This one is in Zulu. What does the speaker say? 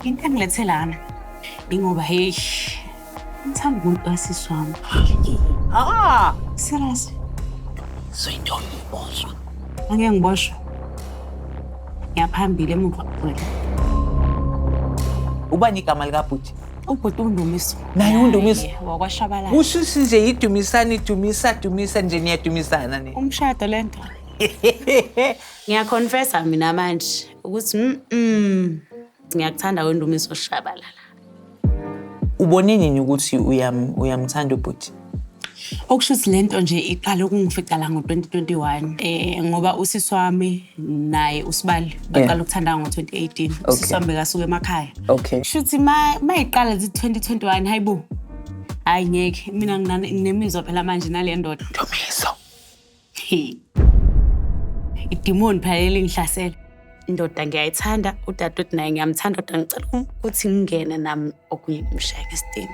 Into engilethe lana ingoba hey, ngithanda umuntu kasisi wami. Ah! Serious. So into uboshwa. Angeke ngiboshwe. Ngiyaphambili emuva kuwena. Ubani igama likabhuti? Ubhuti uNdumiso. Naye uNdumiso? Naye, wakwaShabalala. Kushuthi nje idumisani dumisa dumisa nje niyadumisana ni. Umshado lento. Ngiyaconfessa mina manje ukuthi ngiyakuthanda weNdumiso Shabalala. Ubone nini ukuthi uyamthanda ubhuti? Okusho ukuthi lento nje iqale ukungifica la ngo-2021 ngoba usisi wami naye usibali baqala ukuthandana ngo-2018. Usisi wami bekasuka emakhaya. Shuthi ma iqala zithi 2021, hayibo, hayi ngeke mina nginemizwa phela manje nale ndoda. Ndumiso. He. Idimoni phela leli ngihlasela. Indoda ngiyayithanda, udadewethu naye ngiyamthanda, kodwa ngicela ukuthi ngingene nami okunye ngimshaye ngesitini.